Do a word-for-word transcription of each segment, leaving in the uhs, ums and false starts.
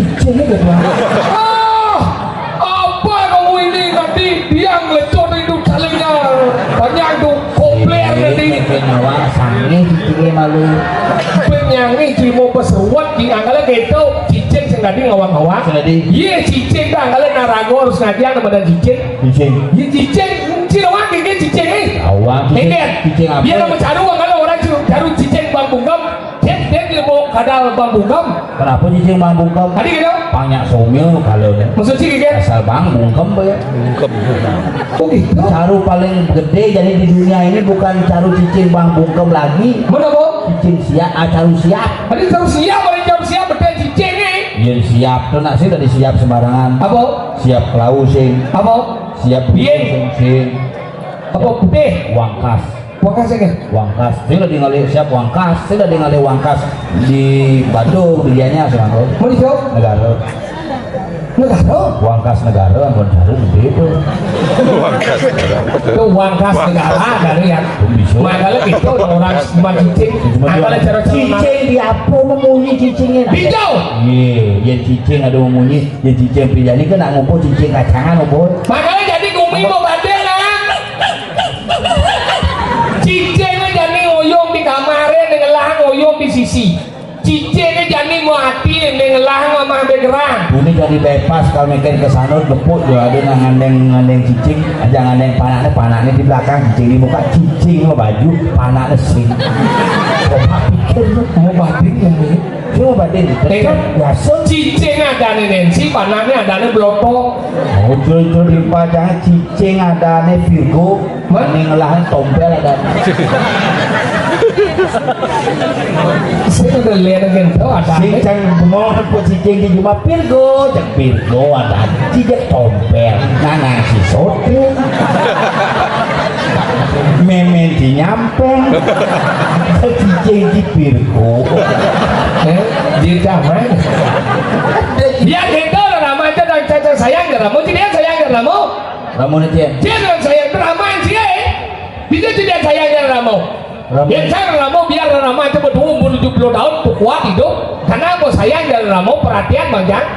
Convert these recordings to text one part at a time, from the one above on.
Cicing itu, Bang. Ah, apa kamu ini nanti dia ngelecor itu calingnya. Banyak itu kompler nanti. Mungkin awak sange cicingnya malu. Penyanyi cimo peseruat di angkala gitu. Cicing sing tadi ngawang-ngawang. Sing tadi. Iya, cicing dah angkala narago harus ngaji nama dan cicing. Cicing. Iya, cicing. Cicing awak gini cicing eh. Awak cicing. Ini cicing apa? Dia nama caru angkala orang caru, caru cicing bang bungkam. Dia dia dia bawa kadal bang bungkam. Kenapa cicing bang bungkam? Tadi gitu. Banyak somil kalau ni. Maksud sih gitu. Asal bang bungkam ya. Bungkam. Oh gitu. Caru paling gede jadi di dunia ini bukan caru cicing bang bungkam lagi. Mana, Bo? Cicing siap, ah, caru siap. Tadi caru siap, paling caru siap, betul cicing ni. Yen siap tu nak sih tadi siap sembarangan. Apa? Siap kelau sing. Apa? Siap. Yen. Sing, sing. Apa putih? Wangkas. Wangkas ya kan? Wangkas. Saya lagi ngalih siap wangkas. Saya lagi ngalih wangkas di Badung, di dianya sekarang. Mau dijawab? Negara. Negara? Wangkas negara, ampun, baru gede tu. Wangkas negara. Itu wangkas negara, dari ya. Bisa. Makanya itu orang cuma cicing. Cuma cicing. Cicing di apa memunyi cicingnya? Bijau. Iya, ya cicing ada memunyi. Ya cicing pilihan ini kena ngumpul cicing kacangan, ngumpul. Makanya jadi kumi mau badai lah. Cicing jani ngoyong di kamar, ning ngelah ngoyong di sisi. Cicing jani mau hati, ning ngelah ngamah begerang. Ini jadi bebas kalau mikir ke sana, gepuk juga ada nang ngandeng, ngandeng cicing, aja ngandeng panaknya, panaknya di belakang, cicing di muka, cicing mau baju, panaknya sing. Coba pikir lu. Mau batin yang ini. Coba deh, eh, kan biasa. Cicing ada nih Nancy, panaknya ada nih blotok. Ojo itu dipajang cicing ada nih Virgo. Mending lahan tompel ada. Saya udah lihat kan tuh ada. Sing cang bengong aku cicing di rumah Virgo, cek Virgo ada. Cicing tompel. Nah, nah, si sote. Memen di nyampeng. Cicing di Virgo. Eh, di kamar. Dia gitu lah, nama aja dan caca sayang, gak mau, dia sayang, gak mau. Ramu nanti ya. Dia bilang saya itu Rama sih, eh. Bisa tidak saya yang Ramo? Ramo. Biasa Ramo biar Rama itu berumur tujuh puluh tahun, tuh kuat hidup. Karena apa sayang dan Ramo perhatian bang Jang.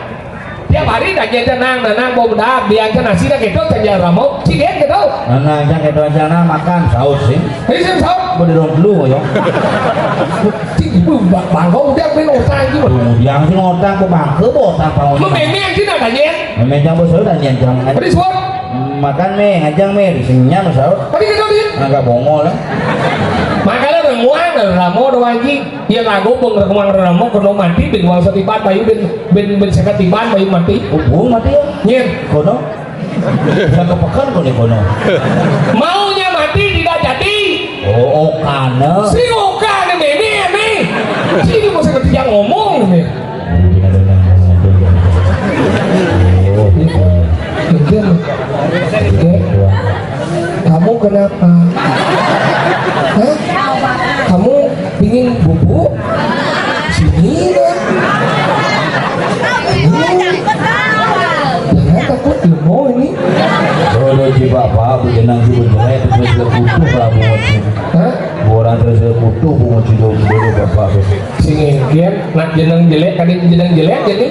Tiap hari tanya aja nang, nang, nang, mau benar, dia aja nasi dah gitu, tanya Ramo, si dia gitu. Nah, nah, aja gitu aja nah makan, saus sih. Ini sih saus. Mau didorong dulu ya. Cik, ibu bangkau udah main otak gitu. Yang sih otak, aku bangke, otak, mau. Lu memang sih nak tanya. Memang jangan bos, udah nyen jangan. Tadi suap. Makan mi, ngajang mi, di sini nyam sahur. Tadi kita di. Agak bongol lah. Makanya renguang Ramo doang ji. Dia lagu pengrenguang Ramo kena mati bin wangsa tiban bayu bin bin bin sekat tiban bayu mati. Ubung mati ya. Nyen. Kono. Bisa kepekan kono kono. Maunya mati tidak jadi. Oh, okana. Si okana meme nih. Sini mau seperti yang ngomong nih. Enggak. Enggak. Kamu kenapa? Hah? Kamu pingin bubuk? Sini deh. Jangan takut, ilmu ini. Kalau jiwa apa, bu jenang jiwa jelek, terus butuh lah bungut. Hah? Orang terus butuh bungut hidup dulu bapak. Sing engker, nak jeneng jelek, kadin jeneng jelek jadi.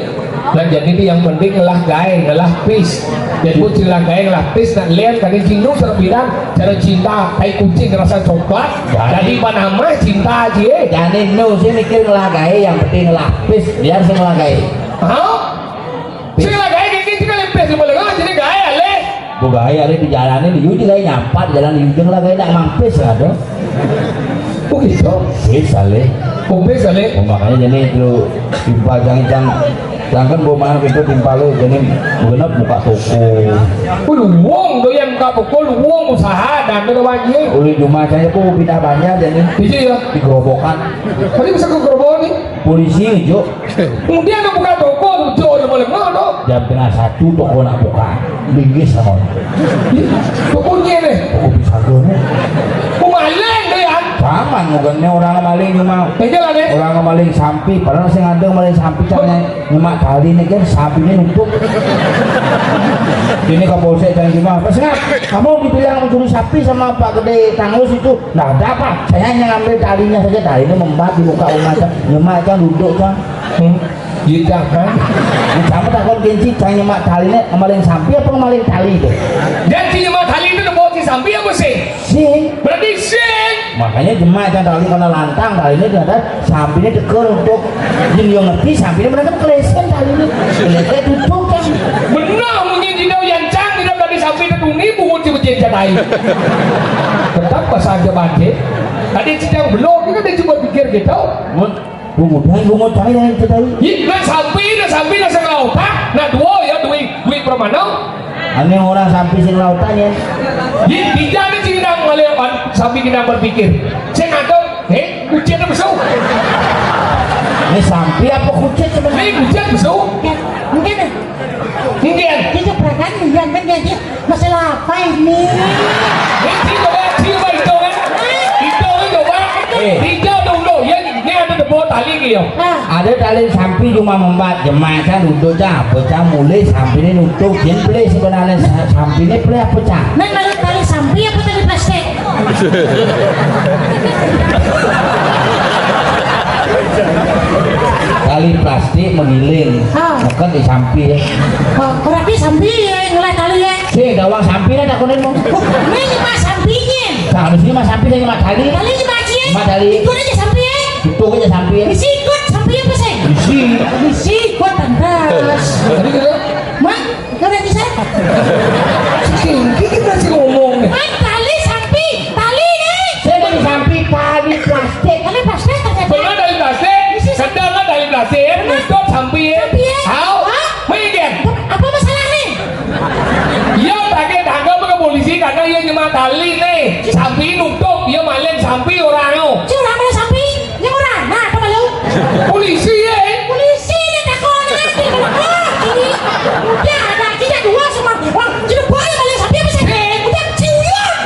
Nak jadi ni yang penting ngelah gae, ngelah pis. Jadi pun ngelah gae, ngelah pis, nak lihat kadin cindung serpidan, cara cinta, tai kucing rasa coklat. Jadi panamah cinta aja. Jadi nu sih mikir ngelah gae, yang penting ngelah pis, biar sing ngelah gae. Hah? Sing ngelah gae, kayak gitu kan pis, cuma lengah, jadi gae, aleh. Bu gae ada di jalannya, di ujung gae nyampat, jalan di ujung lah gae, nak mampis lah tuh. Oh gitu. Bisa leh. Oh bisa leh. Oh, makanya jadi itu timpal jangan jangan jangan bu mana itu timpal lu jadi genep buka toko. Oh luwung tuh yang buka toko, luwung usaha dan ada wajib. Uli Jumat saya bu pindah banjar jadi. Iya ya. Di gerobokan. Tadi bisa ke gerobokan nih. Polisi jo. Kemudian dia buka toko, lucu, lemah-lemah, no. Jam tengah satu toko nak buka. Bingis sama orang. Tokonya nih. Toko pisang goreng. Kemarin deh ya. Sama, mungkinnya orang maling cuma. Iya lah deh. Orang maling sampi, padahal sing ada maling sampi caranya nyemak tali nih kan sampinya numpuk. Ini kapolsek dan cuma, "Pak Sengat, kamu dibilang mencuri sapi sama Pak Gede Tanglus itu." Nggak ada apa, saya hanya ngambil talinya saja, talinya membat di muka rumah aja, nyemak aja, duduk aja. Hmm. Gitu kan? Sama tak kon kenci, cang nyemak tali nih, ngemaling sampi apa ngemaling tali itu? Jadi nyemak tali itu dibawa si sampi apa sih? Sing. Berarti sing. Makanya jemak cang tali karena lantang tali ini ternyata sampi ini teker untuk jin yang ngerti sampi ini benar kelesen tali ini. Kelesen tutup kan. Benar, mungkin tidak yang cang tidak tadi sampi itu tuni bungut si bejin jadai. Tetap pas aja banjir. Tadi si cang belum, kita dia cuma pikir gitu. Bungut, hai bungut, hai yang kita tahu. Ih, nah sampi, nah sampi, nah sing lautan, nah dua ya, duit, duit permana. Ane orang sampi sing lautan ya. Ih, tidak ada sing nang ngelewan, sampi kita berpikir. Saya nggak tahu, eh, kucing apa su? Ini sampi apa kucing sebenarnya? Ini kucing apa su? Mungkin. Mungkin. Kita pernah kan, mungkin kan dia. Masalah apa ini? Ini coba, coba itu kan. Itu kan coba. Eh. Itu dulu, ya, ini ada tepuk tali gitu. Nah. Ada tali sampi cuma membat jemak kan, udah cah, apa cah mulai sampi ini nutup, jadi beli sebenarnya sa-, sampi ini beli apa cah? Nah, kalau tali sampi apa tali plastik? Tali plastik menggiling, ah, meken di sampi ya. Oh, berarti sampi ya, ngelah tali ya. Si, gawang sampi lah takunin mau. Oh, ini mah sampinya. Nah, di sini mah sampi, ini mah tali. Tali mah cie. Mah tali. Itu aja sampi ya. Itu aja sampi ya. Bisi ikut sampi apa sih? Bisi. Bisi ikut, pantas. Tadi gitu. Mah, kau udah bisa? Sing, kita masih ngomong nih. Kan tali sampi, tali nih. Saya dari sampi, tali plastik. Tali plastik ternyata. Benar dari plastik. Bisi sampi. Sedang dari plastik, benar. Nutup sampi ya. Sampi ya. Hau. Hah? Mungkin. Apa masalah nih? Iya, tadi tangkap ke polisi karena iya nyemak tali nih. Sampi nutup, iya maling sampi orang lo. Si orang maling sampi, ini orang. Nah, apa malu? Polisi ya. Polisi yang takut nanti. Oh, ini. Udah ada kita dua semua. Wah, jadi boleh maling sampi apa sih? Eh, udah cium.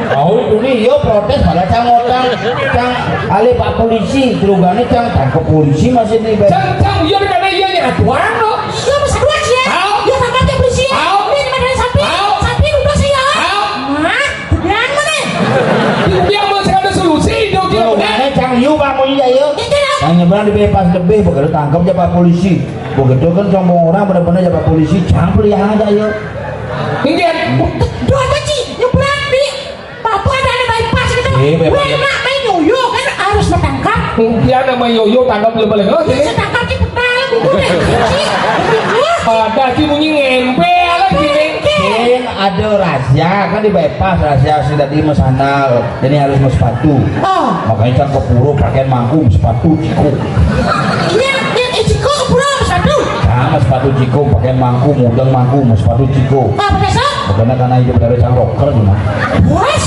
Tahu itu nih, iya protes pada cang ngotang, cang alih pak polisi, terugane cang tangkap polisi masih nih, Bang. Cang, cang, iya karena iya nih aturan lo. Iya, Mas, dua sih ya. Tahu. Iya, sama aja polisi ya. Tahu. Ini mana sampi? Tahu. Sampi udah sih ya. Tahu. Nah, bilang mana? Bilang mau saya ada solusi, dong, dia. Terugane cang, yuk, Pak, mau iya, yuk. Iya, iya. Yang nyebrang di bebas lebih, begitu tangkap aja pak polisi. Begitu kan sombong orang benar-benar aja pak polisi, campur ya aja, yuk. Iya. Dua aja sih, nyebrang di Papua ada, ada bypass gitu. Iya, bypass. Gue enak main yoyo kan harus bertangkap. Dia nama yoyo tangkap lu balik. Oh, iya, sini. Saya tangkap cepetan, buku deh. Sih, begitu. Ada sih bunyi ngempe ala sini. Ngempe. Sing ada rahasia kan di bypass, rahasia si tadi mesandal. Jadi harus mau sepatu. Oh. Makanya kan ke pura pakai mangkung sepatu ciko. Iya, iya, eh, ciko ke pura sepatu. Sama sepatu ciko pakai mangkung, mudeng mangkung, sepatu ciko. Apa biasa? Bukannya karena hidup dari sang rocker gimana? Bos,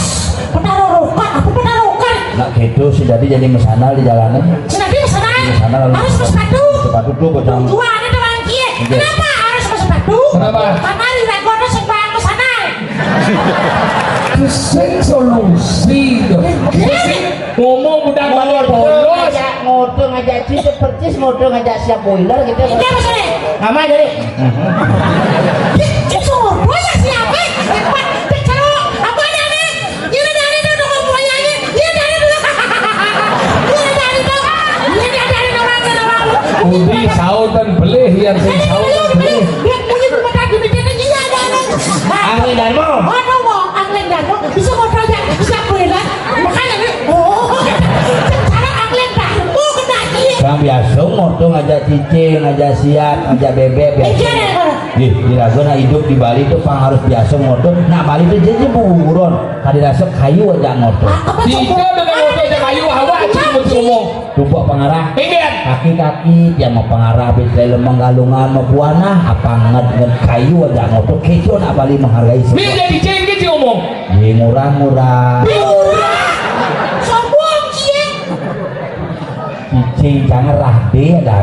petaro rokan, aku petaro rokan. Nak gitu si dadi jadi mesandal di jalanan. Si dadi mesandal? Mesandal harus, harus sepatu. Sepatu tuh bocah. Tujuan itu lagi. Iya. Kenapa harus sepatu? Kenapa? Karena di lagu ada sebaang mesandal. Sing solusi. Iya. Ngomong udah balik polos. Ngajak, ngomong ngajak cicit percis, ngomong ngajak siap boiler gitu. Iya, Mas. Sama jadi. Cicit suruh boiler siapa? Hebat. Cicit suruh. Apa ada nih? Iya, ada, ada, ada, ada, ada, ada, ada. Iya, ada, ada, ada. Iya, ada, ada, ada. Iya, ada, ada, ada, ada, ada, ada. Udi sautan belih, yang sing sautan belih. Dia punya rumah tangga, dia, dia, dia, ada, ada. Angling Darmo. Aduh, mau Angling Darmo. Bisa mau kerja, bisa kuliah. Makanya nih, oh, cara Angling Darmo kena dia. Bang biasa moto ngajak cicing, ngajak siat, ngajak bebek, biasa. Eh, jangan, Bang. Ih, kira gua nak hidup di Bali tuh pang harus biasa ngotot. Nak Bali tuh jadi buron. Kadi rasa kayu aja ngotot. Ah, apa tuh? Itu dengan ngotot aja kayu, awak aja mesti ngomong. Tumpuk pengarah. Pinggir. Kaki-kaki dia mau pengarah, bisa lemeng galungan mau buana, apa nget nget kayu aja ngotot. Keco nak Bali menghargai semua. Ini jadi cengkeh sih ngomong. Ye murah-murah. Murah. Sombong cie. Cicing jangan rade dah.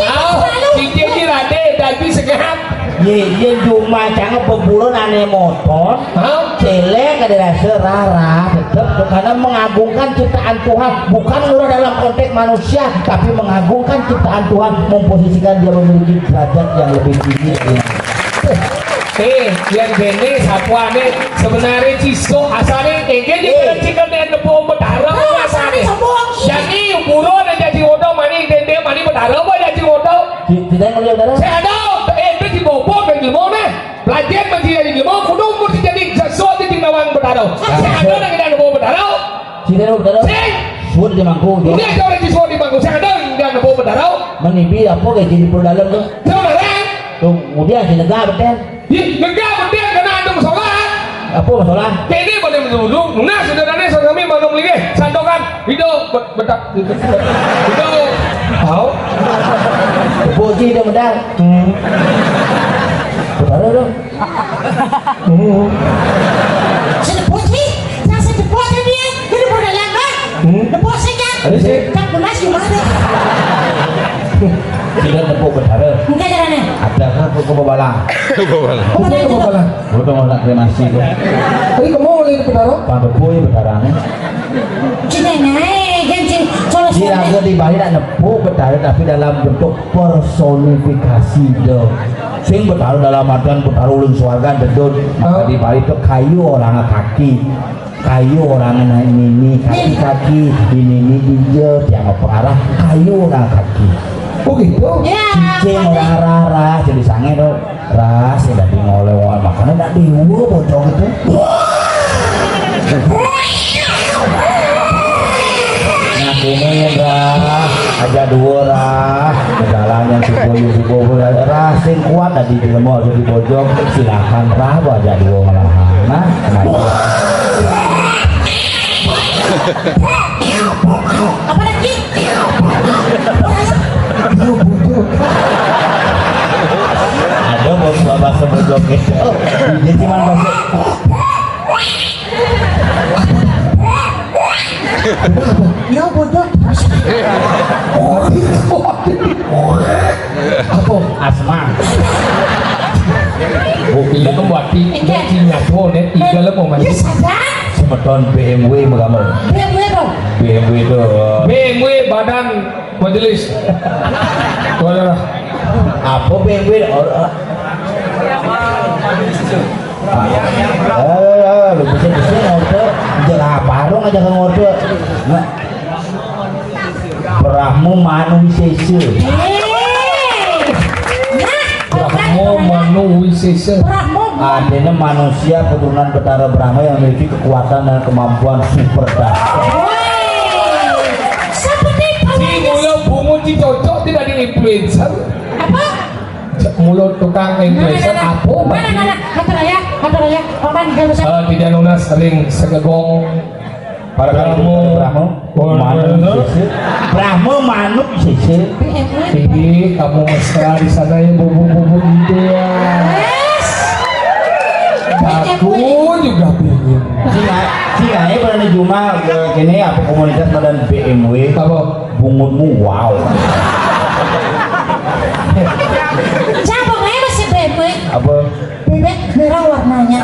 Au, cicing ni rade, dadi sehat. Ye, ye cuma jangan beburon ane motor. Hah? Celek ada rasa rara, tetap karena mengagungkan ciptaan Tuhan, bukan murah dalam konteks manusia, tapi mengagungkan ciptaan Tuhan, memposisikan dia memiliki derajat yang lebih tinggi dari manusia. Eh, yang kene sapuane sebenarnya cisok asale engke di Eh. Cikan dan Nepo Betara. Asale sombong. Ya Kén mesti jadi ilmu, kudu mesti jadi sesuatu di nawang Betara. Sing ada nang nemu Betara. Sing ada Betara. Sing. Suwun di mangku. Udah jauh lagi suwun di mangku. Sing ada nang nemu Betara. Menipi apa kayak jadi perdalam tuh? Saudara. Tuh, kemudian si negah beten. Ih, negah beten karena ada masalah. Apa masalah? Kene pada dulu, nunas saudarane sami manung lingih, santokan. Hidup, bet-, bedak. Hidup. Tahu? Boji dia bedak. Hmm. Betara dong. Hmm. Sing tepuk sih, sing tepuk sih dia. Ini perdagangan. Hmm. Tepuk sih kan. Ada sih. Tak pulas gimana? Tidak tepuk Betara. Enggak caranya. Ada kan kok balang. Kok balang itu? Kok balang. Udah mau nak kremasi tuh. Tadi kamu oleh Betara? Pak Beboy Betarane. Cina naik kan cing. Kalau Di suami. Raga di Bali nak nepuk Betara tapi dalam bentuk personifikasi dong. Sing Betara dalam artian Betara ulun suarga dedun. Maka Oh. Di Bali tuh kayu orang kaki. Kayu orang naik nini, kaki-kaki, ini ini dia, tiang pengarah, kayu orang kaki. Oh gitu? Ya, Cicing orang rara, jadi sange tuh. Ras, ya dadi ngoleh-ngoleh, makanya ndak diuwa bocong itu. Nah, ini Rah, aja dua Rah. Jalannya subuh, subuh, Rah, sing kuat tadi di lemah, di bojong, silakan Rah, aja dua malahan. Nah, kenapa? Apa lagi? Ada mau bahasa bojong itu. Dia cuma bahasa Ya bodoh. Apa? Asma. Oh, iya kan buat di Iya. Di nyatu net tiga lah mau Ya mandi. Sadar. Semeton B M W megamel. B M W dong. B M W itu. B M W badan majelis. Boleh lah. Apa B M W? Oh, oh. Ah, eh, lu bisa-bisa ngorte, jelabar dong aja ke ngorte. Nah. Brahma Manu Wisesa. Nah, Brahma Manu Wisesa. Brahma Manu. Adanya manusia keturunan Betara Brahma yang memiliki kekuatan dan kemampuan super dahsyat. Woi. Seperti Si mula bungut di cocok tidak di influencer. Apa? Mulut tukang influencer apa? Mana, mana? Hatur ya, hatur ya. Paman gak usah. Eh, tidak nunas ring segegong. Para Brahmo. Brahmo. Brahmo. Manuk sisi. Brahmo manuk sisi. Jadi kamu mesra di sana ya, bubu-bubu gitu ya. Yes. Aku juga pengen. Cina, Cina ini pernah di Juma, eh, gini apa komunitas badan B M W. Apa? Bungutmu wow. Siapa ngemes si bebek? Apa? Bebek merah warnanya.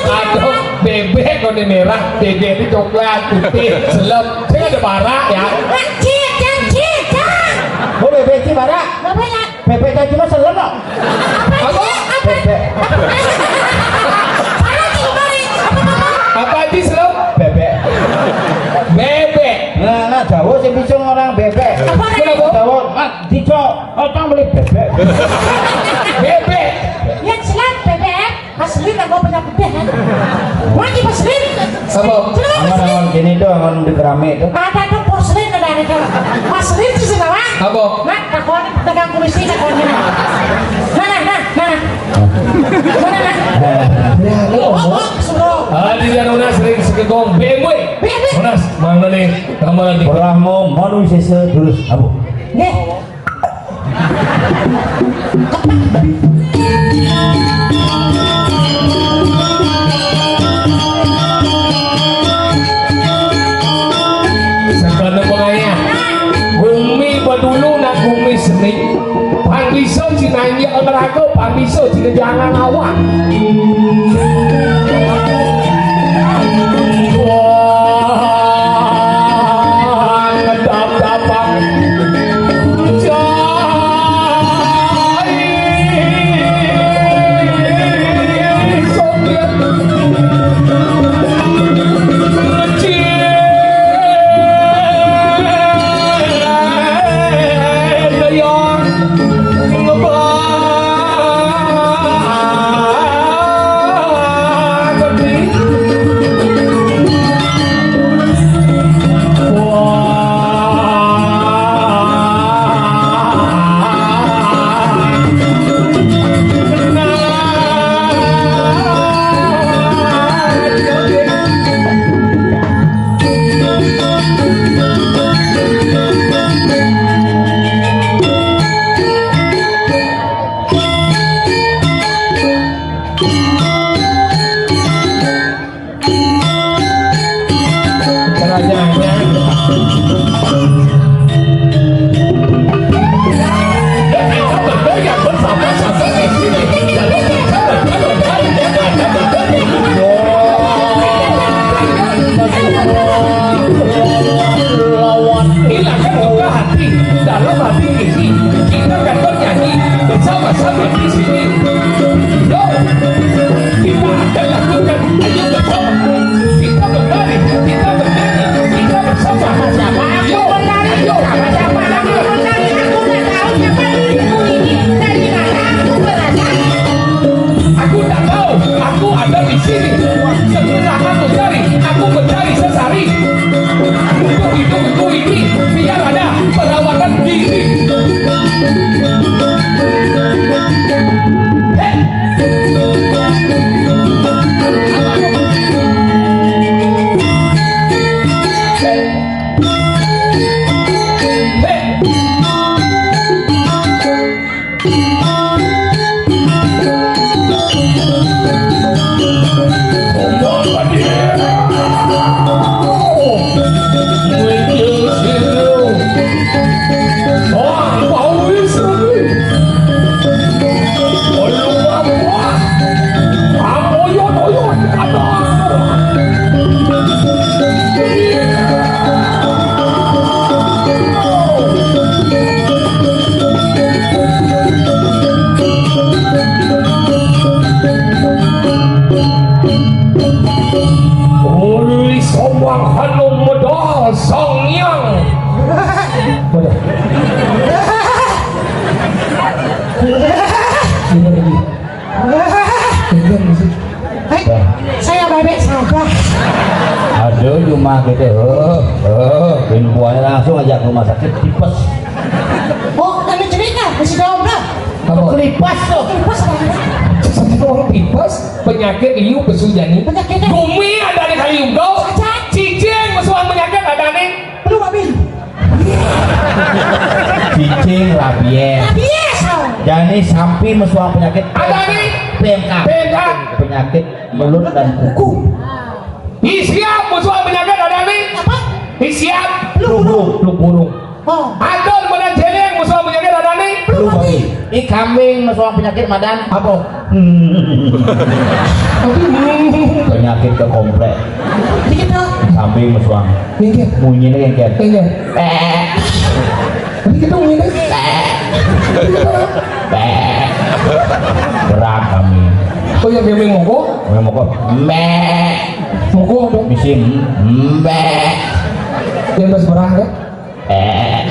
Aduh, bebek kok ini merah, bebek ini coklat, putih, selem. Saya ada bara ya. Cik, cik, cik, cik. Oh, bebek ini bara. Bebek ya. Bebek tadi mah selem kok. Apa? Bebek. Apa sih kemarin? Apa, apa? Apa aja selem? Bebek. Bebek. Nah, nah, Jawa sih bisa orang bebek. Apa lagi? Kenapa? Jawa, ah, dico, orang beli bebek. Bebek. Yang selem bebek. Asli tak mau punya bebek kan? Wajib asli. Apa? Selem Aman, asli. Aman, gini tuh, aman di kerami tuh. Ada tuh porselin ada, ada tuh. Asli sih sih, Bang. Apa? Nah, takon pedagang kumis ini, takon ini. Mana, nah, mana? Mana, nah? Ya, lu Oh, ngomong. Oh, suruh. Ah, di Nunas ring segegong B M W. B M W. Nunas, mangga nih, tambah lagi. Brahmo, Manu, Sese, terus, apa? Nih. Sakana pengayah. Gumi badulu nak gumi seni. Pang bisa sinanyi olahraga, pang bisa sinajangan awak. Wah, ngedap-dapak. Ini kita akan bernyanyi bersama-sama di sini. Yo, kita akan lakukan, ayo bersama. Kita berlari, kita bernyanyi, kita bersama. Siapa? Aku berlari. Yo, siapa? Siapa? Aku berlari. Aku nggak tahu siapa ibu ini, dari mana aku berasal. Aku tak tahu, aku ada di sini. Setelah aku cari, aku mencari sesari. Untuk hidupku ini biar ada perawatan diri. Hei! Hei! Uli sombang anu medal Sang Hyang. Waduh. Ini lagi. Ini lagi. Hei, saya bebek saja. Aduh, cuma gitu. Oh, oh, pinpuannya langsung aja ke rumah sakit tipes. Oh, kami cerita, masih jawab dah. Apa? Kelipas tuh. Kelipas apa? Satu orang tipes, penyakit liu pesu jani. Penyakit apa? Gumi ada di kalium kau. Saja. Cicing, musuhan penyakit ada nih. Perlu babi. Cicing rabies. Rabies, oh. Jani sampi musuhan penyakit. Ada nih. P M K. P M K. Penyakit mulut dan kuku. Isiap musuhan penyakit ada nih. Apa? Isiap. Peluk burung. Peluk burung. Oh. Atau mana jeleng musuhan penyakit ada nih. Peluk babi. Ih, kambing musuhan penyakit madan. Apa? Hmm. Tapi, hmm. Penyakit ke komplek. Dikit dong. Kambing musuhan. Minggir. Bunyinya kayak Minggir. Eh. Tapi kita ngene. Beh. Berak kami. Oh ya, kami moko? Kami moko. Beh. Moko dong. Misi mbek. Yang bahasa berang kan? Eh.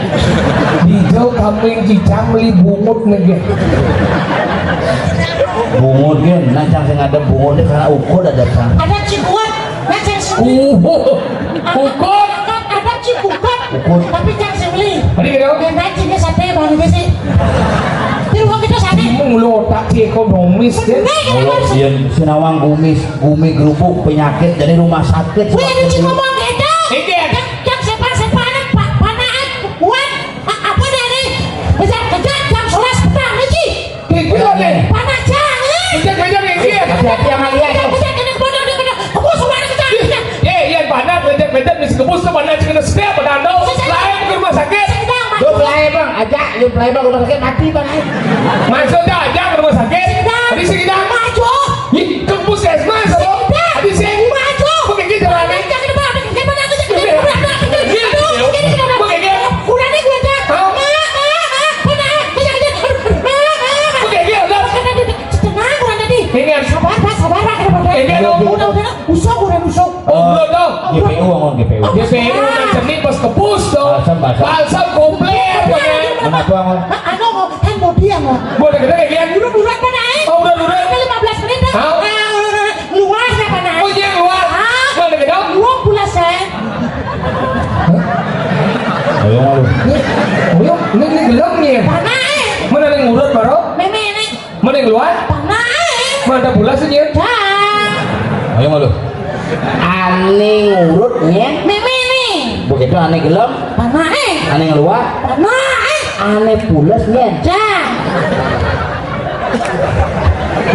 Dijau kambing cicang beli bungut nege. Bungut kan, nah cang sing ada bungut karena ukur ada cang. Ada cikuat, nah cang sing. Uh, ukur. Ada cikuat. Ukur. Tapi cang sing beli. Tadi kira apa? Dan rajinnya sate baru sih. Di rumah kita sate. Bingung lo otak si ekonomis kan? Bener, kalau Kalau harus yang Sinawang gumis, gumi gerubuk penyakit jadi rumah sakit. Wih, ada cikuat mau gitu. Iya. Cang, cang sepan-sepanan, pa-, panaan, kuat. A-, apa dari? Kejar-kejar jam sebelas petang, Haji. Kira deh. Panas jangan. Kejar, kejar, kejar. Hati-hati sama dia, tuh. Kejar, kejar, kena bodoh, dia kena. Aku semua kejar, kejar. Iya, iya, panas, kejar, kejar, bisa kebus, panas, kena setiap, panas, no. Lain ke rumah sakit. Sedang, Mas. Lu belai, Bang. Aja, lu belai, Bang, rumah sakit mati, Bang. Maksudnya aja ke rumah sakit? Sedang. Tadi sih kita. Maju. Ih, ke puskesmas, apa? Sedang. Tadi sih. Maju. Pakai gitu, Bang. Jangan, Bang. Jangan, Bang. Jangan, Bang. Jangan, Bang. Jangan, Bang. Pakai gitu. Kurangnya gue aja. Hah? Mak, mak, mak. Tenang, tenang. Ini kan sabar, Pak, sabar, Pak. Ini kan udah, udah, usok, udah usok. Oh, belum dong. G P U, bangun G P U. G P U kan seni pas kebus dong. Balsam, balsam. Balsam komplit, ya kan? Mana tuh, bangun? Anu, kan mau dia, mau. Mau deket kayak gini? Udah, udah, mana, eh? Oh, udah, udah. Lima belas menit, dah. Hah? Ah, udah, udah, udah. Luar siapa, nah? Oh, iya, luar. Ah. Mana deket dong? Luar pula, saya. Ayo, malu. Ini, ayo, ini, ini gelem nih. Mana, eh? Mana yang urut, baru? Meme, nih. Mending luar. Tanah, eh. Mantap pula sih, Nyet. Dah. Ayo malu. Ane ngurut, Nyet. Meme nih. Begitu ane gelem. Tanah, eh. Ane ngeluar. Tanah, eh. Ane pules, Nyet. Dah.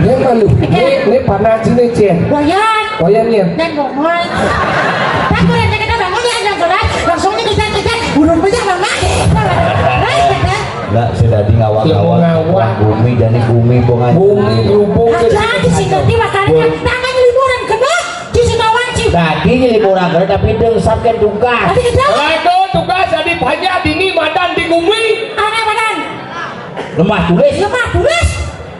Dia malu. Ini, ini panas ini, Cien. Wayan. Wayan, Nyet. Dan ngomong. Tak boleh kita bangun ya, jangan sholat. Langsung nih kita, kita. Urut aja, Mama. Baik, ya, dah. Lah, si dadi ngawak-ngawak. Ya, ngawak. Bumi, jani bumi, bunga. Bumi, lubuk, aja di sini, di makanan, tangan liburan kena, di sini wanci. Dadi liburan kena, tapi dia sakit tugas. Tapi kita. Waduh, tugas jadi banyak, dini madan di bumi. Anak madan. Lemah tulis. Lemah tulis.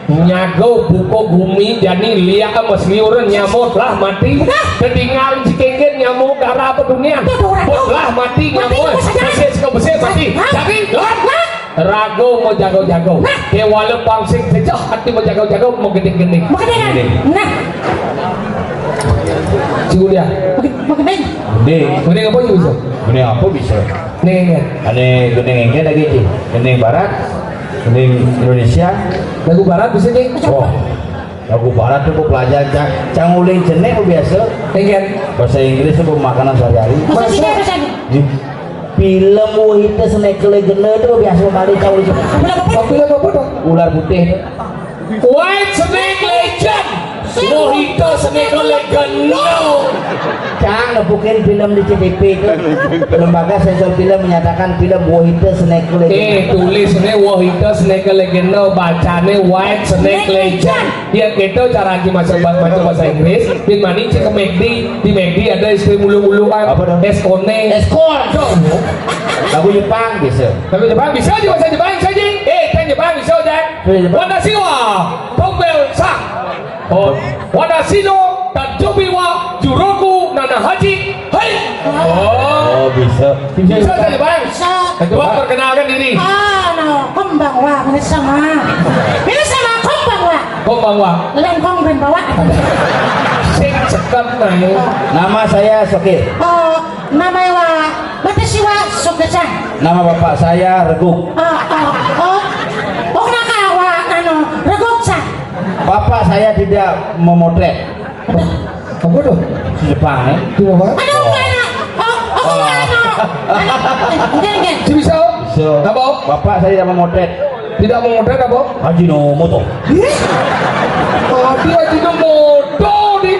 Nyago buko gumi jani liak mas liuran nyamuk lah mati. Nah. Ketinggalan si kenggen nyamuk darah apa dunia. Tuh, tuh, tuh. Lah mati. Mati, nyamuk. Besi ke besi mati. Hah? Jadi, lah. Lah. Rago mau jago-jago. Nah. Kewala pangsing pecah hati mau jago-jago mau gending-gending. Mau gending. Nah. Cukup dia. Mau gending. Gending. Gending apa juga bisa? Gending apa bisa? Nih, nih. Ada gending yang lagi sih. Gending barat, gending Indonesia. Lagu barat bisa nih. Oh. Lagu barat tuh pelajar cang, cang uling cenek biasa. Nih, kan? Bahasa Inggris tuh makanan sehari-hari. Bahasa sini, bahasa sini. Film Wahita Snake Legend itu biasa kali tahu itu. Film apa? Film apa tuh? Ular putih. White Snake Legend. Wahita Snake Legend. Cang nepukin film di C T V itu. Lembaga sensor film menyatakan film Wahita Snake Legend. Eh, tulisnya Wahita Snake Legend, bacanya White Snake Legend. Ya gitu cara aja masuk bahasa Inggris. Bin mani cek ke McD, di McD ada es krim ulu-uluan. Apa dong? Es kone. Es kor. Lagu Jepang bisa. Lagu Jepang bisa aja bahasa Jepang saja. Eh, kan Jepang bisa aja. Watashi wa Tokbel sa. Oh, watashi no tanjobi wa juroku nana haji. Hai. Oh, bisa. Bisa saja, Bang. Bisa. Coba perkenalkan diri. Ah, no, konbanwa, minasan. Minasan, konbanwa. Konbanwa. Lengkong ben bawa. Sing cekap, nah. Nama saya Sokir. Oh, nama wa, watashi wa Sokir-san. Nama bapak saya Reguk. Oh, oh, oh. Oh, naka wa, anu, Reguk-san. Bapak saya tidak memotret. Apa tuh? Jepang, ya? Jepang. Aduh, enggak enak. Oh, oh, enggak enak. Enggak, enggak. Si bisa, oh? Bisa. Apa, oh? Bapak saya tidak memotret. Tidak memotret apa? Haji no moto. Ih? Tadi Haji no moto di.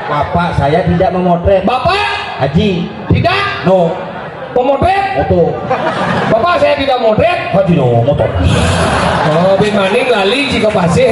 Bapak saya tidak memotret. Bapak? Haji. Tidak? No. Memotret? Moto. Bapak saya tidak motret. Haji no moto. Oh, bin maning lali jika pasih.